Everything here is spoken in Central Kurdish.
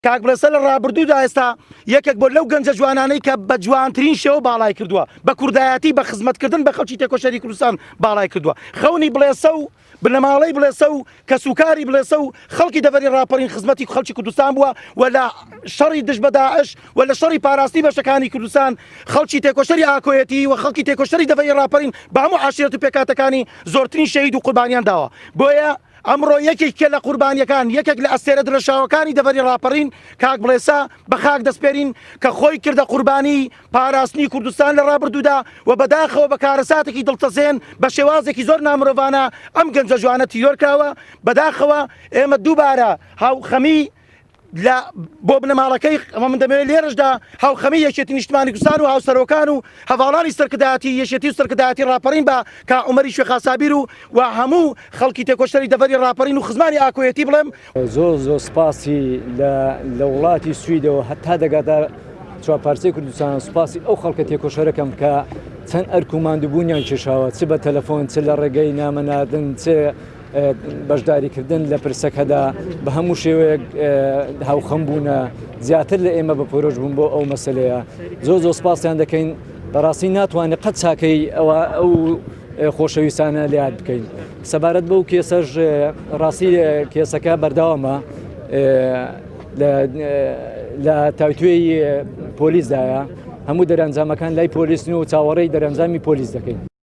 کاک بڵێسە لە ڕابردوودا ئێستا یەکێک بۆ لەو گەنجە جوانانەی کە بە جوانترین شێوە باڵای کردووە بە کوردایەتی بە خزمەتکردن بە خەڵکی تێکۆشەری کوردستان باڵای کردووە خەونی بڵێسە و بنەماڵەی بڵێسە و کەسوکاری بڵێسە و خەڵکی دەڤەری ڕاپەڕین خزمەتی خەڵکی کوردستان بووە و لە شەڕی دژ بە داعش و لە شەڕی پاراستنی بەشەکانی کوردستان خەڵکی تێکۆشەری ئاکۆیەتی و خەڵکی تێکۆشەری دەڤەری ڕاپەڕین بە هەموو عەشیرەت و پێکهاتەکانی زۆرترین شەهید و قوربانیان داوە بۆیە ئەمڕۆ یەکێکە لە قوربانیەکان یەکێک لە ئەستێرە درەشاوەکانی دەڤەری ڕاپەڕین کاک بڵێسە بە خاک دەسپێرین کە خۆی کردە قوربانی پاراستنی کوردستان لە ڕابردوودا و بەداخەوە بە کارەساتێکی دڵتەزێن بە شێوازێکی زۆر نامرۆڤانە ئەم گەنجە جوانە تیرۆر کراوە بەداخەوە ئێمە دووبارە هاوخەمی لە بۆ بنەماڵەکەی ئەمە من دەمەوێت لێرەشدا هاوخەمی یەکێتی نیشتمانی کوردستان و هاوسەرۆکان و هەڤاڵانی سەرکردایەتی یەکێتی و سەرکردایەتی ڕاپەڕین بە کا عومەری شێخا سابیر و و هەموو خەڵکی تێکۆشەری دەڤەری ڕاپەڕین و خزمانی ئاکۆیەتی بڵێم. زۆر زۆر سپاسی لە لە وڵاتی سویدەوە هەتا دەگاتە چوارپارچەی کوردستان سوپاسی ئەو خەڵکە تێکۆشەرەکەم کە چەند ئەرک و ماندووبوونیان کێشاوە چ بە تەلەفۆن چ لە ڕێگەی نامە ناردن چ بەشداریکردن لە پرسەکەدا بە هەموو شێوەیەک هاوخەم بوونە زیاتر لە ئێمە بە پۆرۆش بوون بۆ ئەو مەسلەیە زۆر زۆر سپاسیان دەکەین بەڕاستی ناتوانێت قەت چاکەی ئەوە ئەو خۆشەویستانە لات بکەین سەبارەت بەو کێسەش ڕاستی کێسەکە بەردەوامە لە تاوتوێی پۆلیسدایە هەموو دەرەنجامەکان لای پۆلیسن و چاوەڕێی دەرەنجامی پۆلیس دەکەین.